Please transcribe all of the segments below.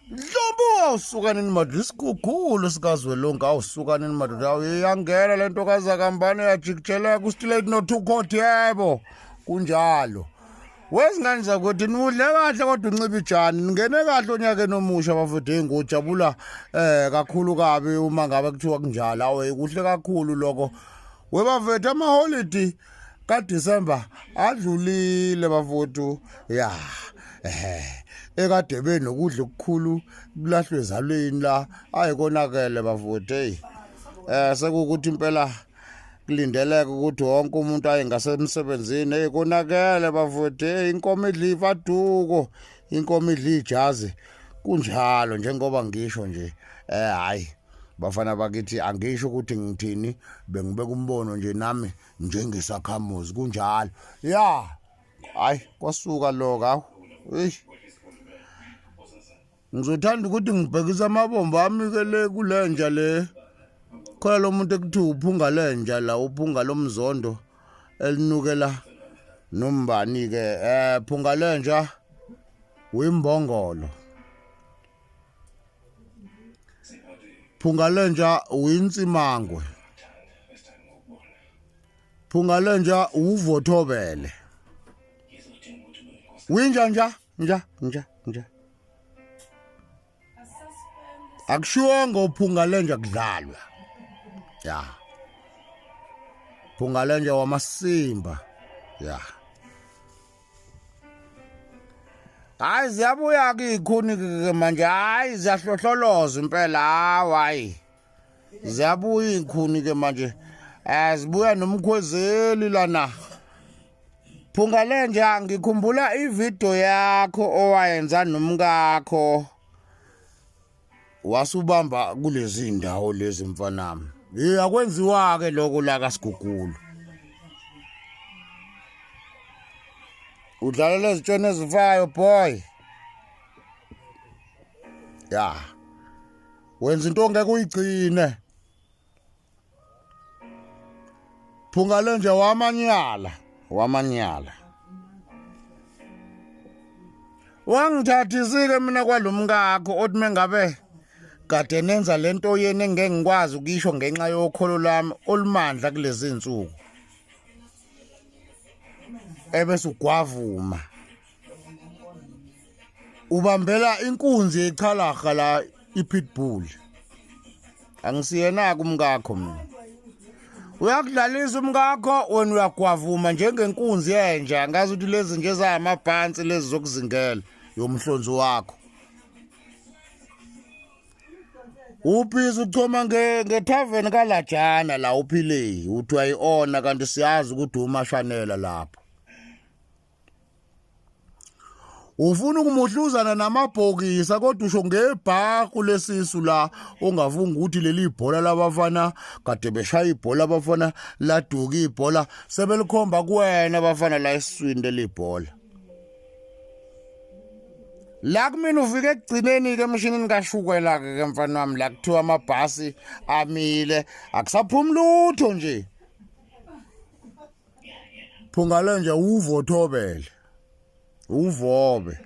Dlobo awusuka nini madoda isigugulo sikazwelonke awusuka nini madoda awuyangena le nto kazakambane yajikijeleka ustilate no-two court yebo kunjalo wezingane zakuthi nidle kahle kodwa uncibe ijani ningene kahle onyakeni omusha bafethu hey ngojabula eh kakhulu kabi uma ngabe kuthiwa kunjalo awe kuhle kakhulu lokho webafethu amaholidi kaDisemba adlulile bafowethu ya ehe ekade benokudla okukhulu kulahlwe ezalweni la ayikonakele bafowethu hey eh sekukuthi impela kulindeleke ukuthi wonke umuntu aye ngasemsebenzini hey konakele bafowethu hey inkomo idla ifaduko inkomo idla ijazi kunjalo njengoba ngisho nje eh hayi bafana bakithi angisho ukuthi ngithini bengibeka umbono nje nami njengesakhamuzi kunjalo ya hayi kwasuka lokho awu eish ngizothanda ukuthi ngibhekise amabombo ami-ke le kulenja le khona lo muntu ekuthiwa uphunga lenja la uphunga lomzondo elinukela nombani-ke um phunga lenja wimbongolo phunga lenja uyinsimangwe phunga lenja uvothobele winja nja nja nja nja akushiwongo uphunga lenja kudlalwa ya phunga lenja wamasimba ya hayi ziyabuya ke ikhuni ke manje hayi ziyahlohloloza impela hayi ziyabuya ikhuni ke manje eh zibuya nomkhwezeli lana phunga lenja ngikhumbula ivideo yakho owayenza nomkakho wasubamba kulezi ndawo lezi mfanami hey akwenziwa ke lokho la kasigugulu udlalela ezitsheni ezifayo boy ya wenza into ongeke uyigcine phunga lenje wamanyala wamanyala wangithathisike mina kwalomkakho othi mengabe kade nenza lento yeni engeke ngikwazi ukuyisho ngenxa yokholo lwami olumandla kulezi zinsuku ebese ugwavuma ubambela inkunzi yechalaha la ipitbull angisiyena kumkakho mina uyakudlalisa umkakho wena uyagwavuma njengenkunzi yenja ngazi ukuthi lezi nje zamabhansi lezi zokuzingela yomhlonzi wakho ubhizi uchoma ngethaveni kalajana la uphile uthi uyayi-ona kanti siyazi ukuthi umashanela lapho ufuna ukumuhluzana namabhokisa kodwa usho ngebhaku lesisu la ongafunga ukuthi leli ibhola labafana kade beshaya ibhola abafana laduka ibhola sebelikhomba kuwena abafana la esiswini leli bhola la kumina ufike ekugcineni-ke emshinini kashukela-ke ke mfana wami la kuthiwa amabhasi amile akusaphumi lutho nje phunga lenja uvothobele uvobe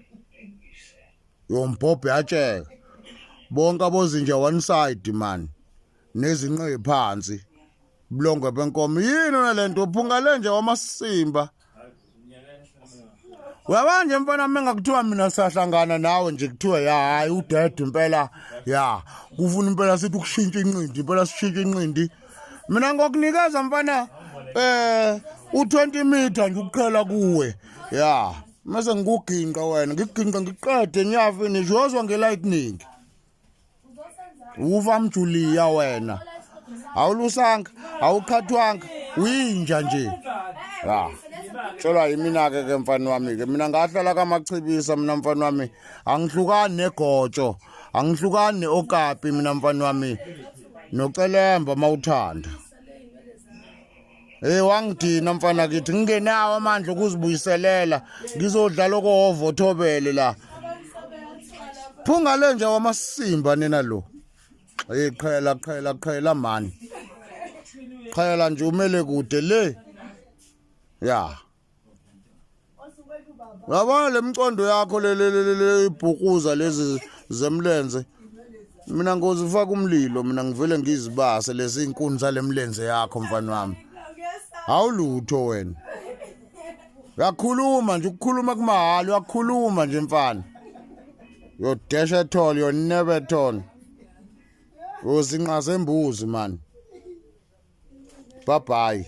yombhobho yatsheka bonke abozinja one side man nezinqe phansi bulongwe benkomo yini lento phunga lenja wamasimba uyabona nje mfana uma ngakuthiwa mina sahlangana nawe nje kuthiwa ya hayi udede impela ya kufuna impela sithi ukushintsha inqindi impela sishintshe inqindi mina ngokunikeza mfana eh u20 meter nje ukuqhela kuwe ya mase ngikuginqa wena ngikuginqa ngiqede nyafini nje uyozwa ngelightning uva mjuliya wena awulusanga awuqhathwanga uyinja nje ya tshelwa yimina-ke ke mfana wami-ke mina ngahlala kamachibisa mina mfana wami angihlukani negotsho angihlukani ne-okapi mina mfana wami nocelemba uma uthanda Hey wangidina mfana kithi ngingenawo amandla okuzibuyiselela ngizodlala okovo thobele la Phunga lenja wamasimba nina lo Hey qhela qhela qhela mani Qhela nje umele kude le Ya Yabona le mcondo yakho le le le ibhukuza lezi Zemlenze. Mina ngozifaka umlilo mina ngivele ngizibase lezi inkuni zalemlenze yakho mfana wami. Awulutho wena. Uyakhuluma nje ukukhuluma kumahhala uyakhuluma nje mfana. Yo dash at all yo never at all. Uzinqa zembuzi man. Bye bye.